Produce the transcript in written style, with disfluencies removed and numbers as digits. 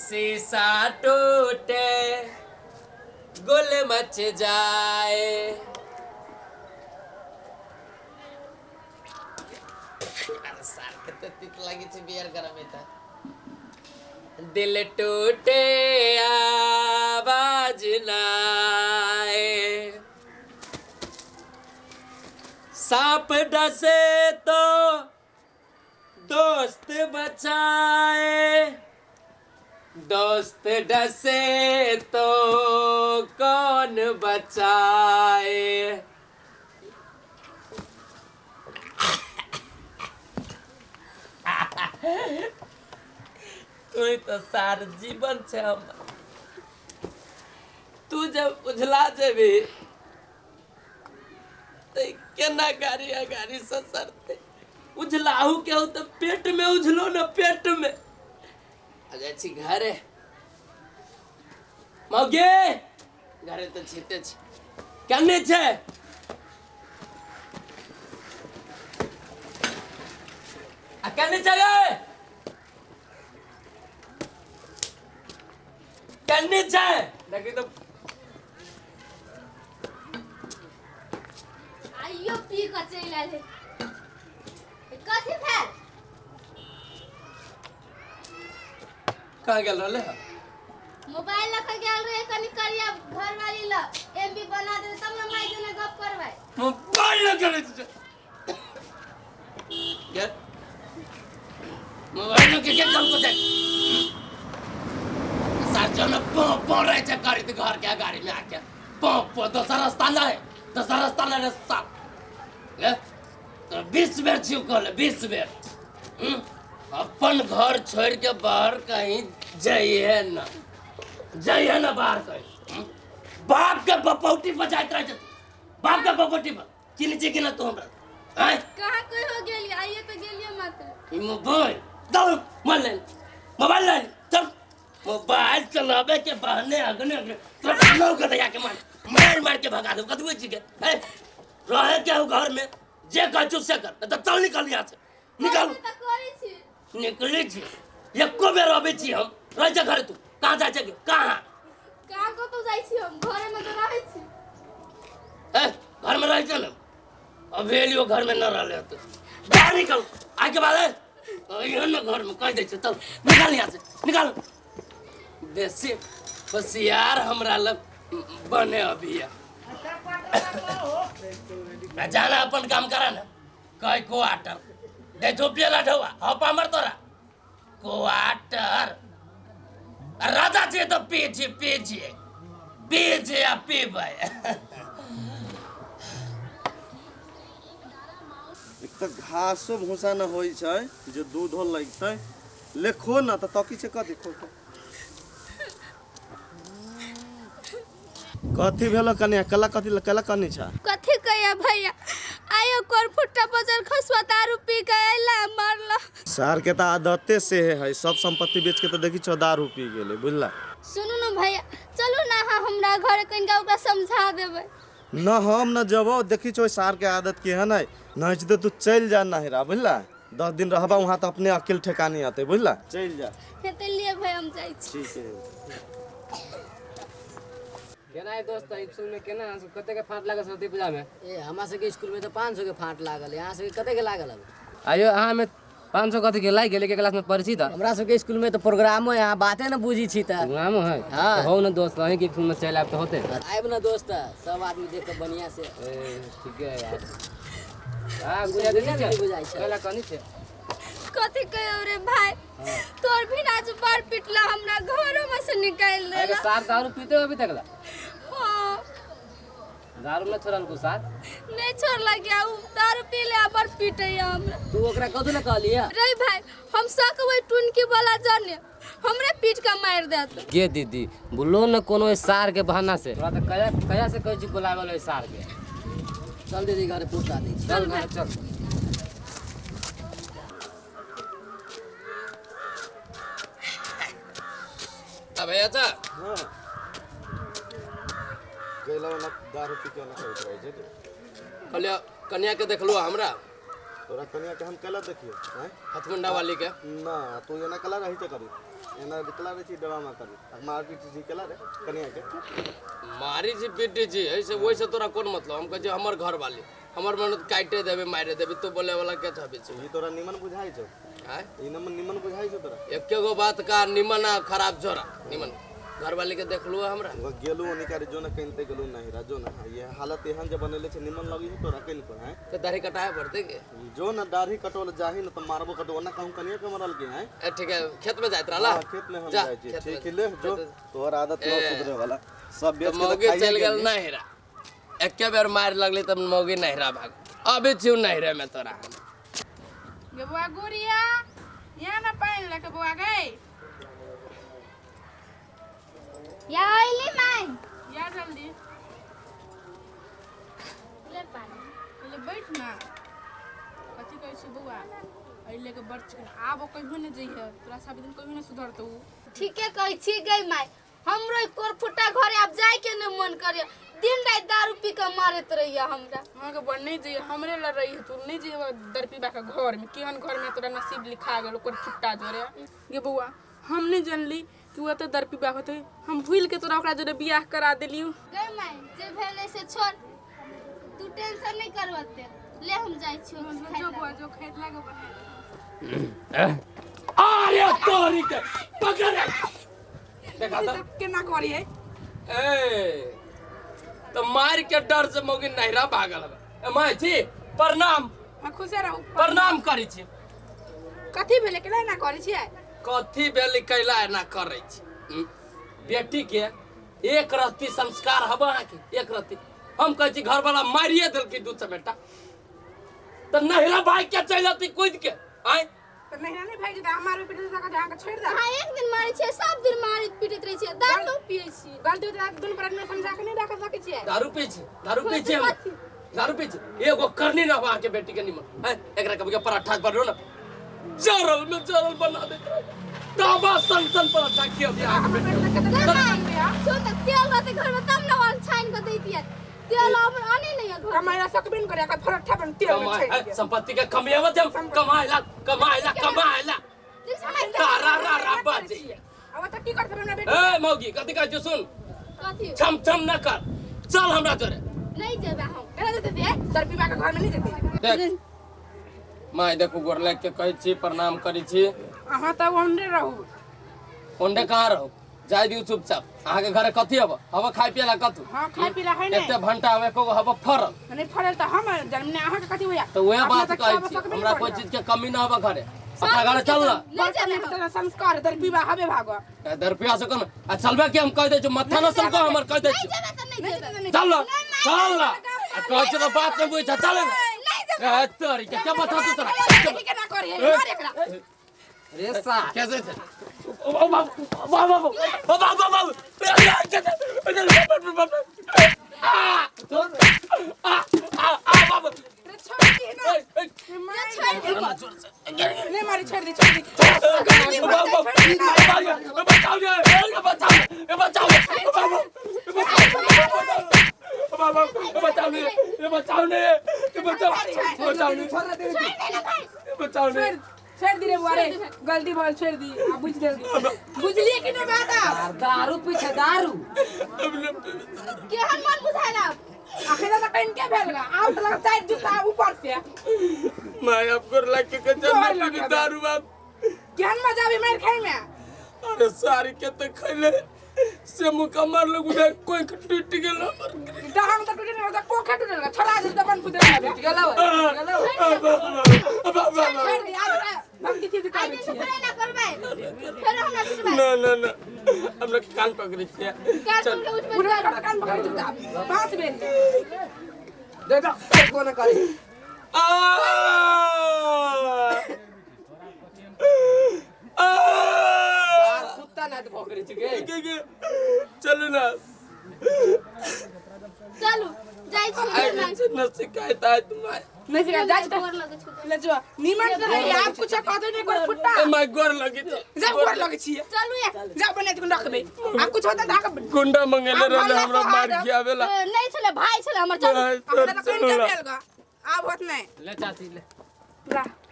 शीशा टूटे गुल मच जाए। अरे सार कते तीत लागे छै बियर गरम त। दिल टूटे आवाज ना आए, सांप डसे तो दोस्त बचाए, दोस्त डसे तो कौन बचाए। तू तो सार जीवन छे हमर। तू जब उझला जेबी त केना गाड़ी आ गाड़ी ससरते। उझलाहू के हो तो पेट में उझलो न, पेट में। आ जाइ छी घरे मौगे, घरे तो छीते छी केने छे। आ केने छे गे, केने छे? देखी तो आइयो पी के चलि आयल। कथी भेल? कहाँ गेल रहले? मोबाइल लख गेल रहे कनी करिया घरवाली ल एमबी बना दे तब न माई जने गप करबै। मोबाइल लख गेल यार, मोबाइल लख के काम को जाए सार जन पो पो रहे छे गाड़ी ते घर के गाड़ी में आके पो पो। दोसर रास्ता ना है, दोसर रास्ता ना रे सार। ले तो 20 बेर छिउ कहले, 20 बेर। अपन घर छोड़ के बाहर कहीं जाइए ना, जाइए ना बाहर कहीं। बाप के बपौटी पर जाइत रहे, बाप के बपौटी पर चिन्ह छी कि ना तू हमरा? आय कहां कोई हो गेली? आइए तो गेलिए मात्र। ई मोबाइल दौ मोबाइल ले, मोबाइल ले चल। मोबाइल चलावे के बहाने अगने अगने तोरा नौ के दया के मार मार मार के भगा दे। कतबो छी के रहे के हो घर में, जे कहै छु से कर, तो चल निकल यहाँ से, निकल। निकले छी एको बेर अबै छी हम, रह जा घरे। तू कहाँ जाइ छै? कहाँ कहाँ कतौ जाइ छी हम? घरे में तो रहै छी। ए घर में रहै छै न, अभी एलियो घर में न रहले तो बाहर निकल। आइ के बाद अइहे न घर में कह दै छै, चल निकल यहाँ से, निकल। बेसी होशियार हमरा लग बने अभी। जाना अपन काम करा ना। कह क्वार्टर दे जो पियला ढौआ हपा मर तोरा क्वार्टर। राजा छे तो पीछे पीछे पीछे आ पीबै। एक त घासो भूसा न होई छै जे दूधो लगतै। लेखो न त तकी छै कथी खोटो कथी भेलो कन्या? कला कथी कला कनी छ? कथी कहिया भैया, आयो कोर फुट्टा बजर खसवा दारू पी के आइला मारला। सार के त आदते से है, सब संपत्ति बेच के त देखी छो दारू पी गेले, बुझला? सुनू न भैया, चलू ना हमरा घर कनिका ओकरा समझा देबै। न हम न जबो, देखी छो सार के आदत केहन है। न त तू चल जा नहिरा, बुझला? 10 दिन रहबा वहां त अपने अकेल ठेकानी आते, बुझला? चल जा। हे त लिए भैया हम जाइ छी। ठीक है। केना है दोस्त स्कूल में केना कते के फाँट लागल सरस्वती पूजा में? ए हमरा सबके स्कूल में तो 500 के फाँट लागल, यहाँ सबके कते के लागल? अब आयो अहाँ में 500 कथी के लागि गेल? के क्लास में पढ़ै छी त? हमरा सबके स्कूल में तो प्रोग्रामो है, यहाँ बाते न बुझी छी त। प्रोग्रामो है? हाँ। हो न दोस्त, अहीं के स्कूल में चलि आयब त होते। आयब न दोस्त, सब आदमी देख के बढ़िया से। ए ठीक है यार। हां बुझा दे छै, बुझाइ छै। कहला कनी छै? कथी कहियो रे भाई, तोर भी आज बार पिटला हमरा घरो में से निकाल देला। अरे सार दारू पीते हो अभी तक ला? हां। दारू न छोड़ल को सार? नहीं छोड़ला गया, उ दारू पी ले बड़ पीटैया हमरा। तू ओकरा कथु न कहलिया? रे भाई हम सकबै टुनकी वाला जाने हमरे पीट के मार देत। गे दीदी बोलो न कोनो सार के बहाना से। तोरा त कया कया से कहै छी बुलावल ओइ सार के। चल दीदी घरे पहुंचा दै छी। चल घरे चल। अब भैया चा हां गैला वाला दारू पी के वाला कहैत रहै छै। कहलियै कन्या के देखलु हमरा तोरा कनिया के हम कला देखियो हैं हथमुंडा वाली के ना तू एना कला रही त करी एना कला रही छी ड्रामा करी आ मारपीट छी कला रे कनिया के मारी जी पीटी जी ऐसे वैसे तोरा कोन मतलब हम कहै हमर घर वाली हमर मन काटे देबे मारे देबे तू बोले वाला के छबे छी ई तोरा निमन बुझाई छौ हैं ई निमन निमन बुझाई छौ तोरा एके गो बात का निमन आ खराब छोरा निमन घर वाली के देखलु हमरा गेलु ओनिकारी जो न कहिनते गेलु नहीं राजो ना ये हालत एहन जे बनेले छै निमन लगी छै तोरा कहिन पर हैं तो दाढ़ी कटाए पड़ते के जो न दाढ़ी कटोल जाही न त मारबो कटो ना कहूं कनिया के मरल के हैं ए ठीक है खेत में जाइत रहला हां खेत में हम जाय छी ठीक ले जो तोहर आदत न सुधरे वाला सब बेच के मौगी चल गेल नहिरा एके बेर मार लगली तब मौगी नहिरा भाग अबे छिउ नहिरे में तोरा गे बुआ गुड़िया यहाँ ना पानी लके बुआ गई या आइली माई या जल्दी ले पानी पहले बैठ ना कथी कहै छै बौआ अइले के बड़ चिकन आब कहियो ने जइहे तोरा सब दिन कहियो ने सुधरतौ ठीके कहै छी गई माई हमरो ई कोरफुटा घरे आब जाय के ने मन करे दिन रात दारू पी के मारत रहिया हमरा अहाँ के बड़ नहीं जइहे हमरे लड़ रही तू नहीं जइहे दरपीबा के घर में केहन घर में तोरा नसीब लिखा गेल ओकर फुट्टा जोरे गे बौआ हम नहीं जानली कि ओ तऽ दरपीबा होतै हम भूल के तोरा ओकरा जोरे बियाह करा देलियौ गई माई जे भेलै से छोड़ तू टेंशन नहीं करवते ले हम जाय छी जो बुआ जो खाइत लागे बना अरे तोरी के पकड़ देखा तो केना करियै ए तो मार के डर से मौगी नहिरा भागल ए माय छी प्रणाम हां खुश रहू प्रणाम करै छी कथी भेलै केना एना करै छियै कथी भेलै कैला एना करै छी बेटी के एक रत्ती संस्कार हब अहाँके एक रत्ती हम कहै छी घर वाला मारिए देलकै दू चमेटा तऽ नहिरा भाग के चलि जतै कूद के आँय तऽ नहिरा नहि भागि जेतै अहाँ मारबै पीटबै तऽ अहाँके अहाँके छोड़ि देब अहाँ एक दिन मारै छियै सब दिन मारैत पीटैत रहै छियै दारू पियै छियै गलती होतै तऽ दुनू प्राणी समझा के नहि राख सकै छियै दारू पी छी दारू पी छी हम दारू पी छी एगो करनी ना अहाँके बेटी के निमन आँय एकरा कभी पराठा बनलो ना जरल में जरल बना देत रहे ताबा सन सन पराठा खियब अहाँके बेटी छो तऽ तेल रहतै घर में तब ने वन छानि के दैतियै तेल अब आने नहीं है घर कमाइ सकबे नहि करै पराठा बन तेल में कमाए छानि संपत्ति के कमी आवत हम कमाएला कमाएला कमाएला तारा रा रा बाजे अब तऽ की करतै हमरा बेटी ए मौगी कथी कहै छौ सुन कथी छम छम न कर चल हमरा जोरे नहीं जेबै हम केना जेतै बे दरपीबा के घर में नहि जेतै देख माय देखू गोर लागि के कहै छी प्रणाम करै छी अहाँ तऽ ओन्ने रहू ओंडे कहाँ रहू जाय दियौ चुपचाप अहाँके घरे कथी हब हब खाय पियला कथू हाँ खाय पीला है एते नहीं भंटा हवे एको हब फरल नहीं फरल तऽ हम जन्म अहाँके कथी होया तऽ वएह बात कहै छी हमरा कोई चीज के कमी न हब घरे अपना घरे चल ना नहीं जेबै हम संस्कार दरपीबा हबे भागो दरपिया से कम आ चलबे कि हम कह दै छी मत्था न सनको हमर कह दै नहीं छी जेबै तऽ नहीं जेबै चल ना चल ना आ कहै छी तऽ बात नहि बुझै चल ना ए तोरी के क्या बता तू तोरा केना करियै मार एकरा रे सार कैसे छे ओ बाप बाप बाप ओ बाप बाप आ आ आ बाप रे छोड़ दी ना नहीं मारी छोड़ दी छोड़ दी बचाओ बचाओ बचाओ बचाओ बचाओ बचाओ छोड़ दी रे बुआ रे गलती भल छोड़ दी आ बुझ दे बुझलिए कि नहीं बात आप दारू पीछे दारू केहन मन बुझायल आब आखिर तो कहीं के भेल गा आउ तो लग चार जूता ऊपर से मैं अब कर लग के कचन में दारू बाप केहन मजा आबे मार खाए में अरे सारी के तो खैले से मुका मार लोग उधर कोई टूट गेल हमर डहांग तो टूटे नहीं होता कोखे टूटे लगा छोड़ा दे दबन फुदे टूट गेलौ छोड़ दी आ भक्ति थी आइ दिन से फेर एना करबै फेर हमरा पिटबै ना ना ना हमरा कान पकड़ै छियै कान पकड़ के उठबै पूरा कर कान पकड़ चुपचाप 5 बेर दे दे कोन करी आ आ सार कुत्ता ना पकड़ै छी गे चलू ना चलू जाइ छी आई न शिकायत आय तुम्हारे नहीं सिखा जा गोर लगै छी ले जो नीमन से रही आप कुछ कह दे नहीं कोई फुट्टा ए my गोर लगी छै जा गोर लगे छी चलू या जा बने तू रख दे आ कुछ होता त आके गुंडा मंगेले रहले हमरा मार खियावेला नहीं छले भाई छले हमर चलू हमरा त कहीं के भेल गा आब होत नहीं ले चाची ले ला।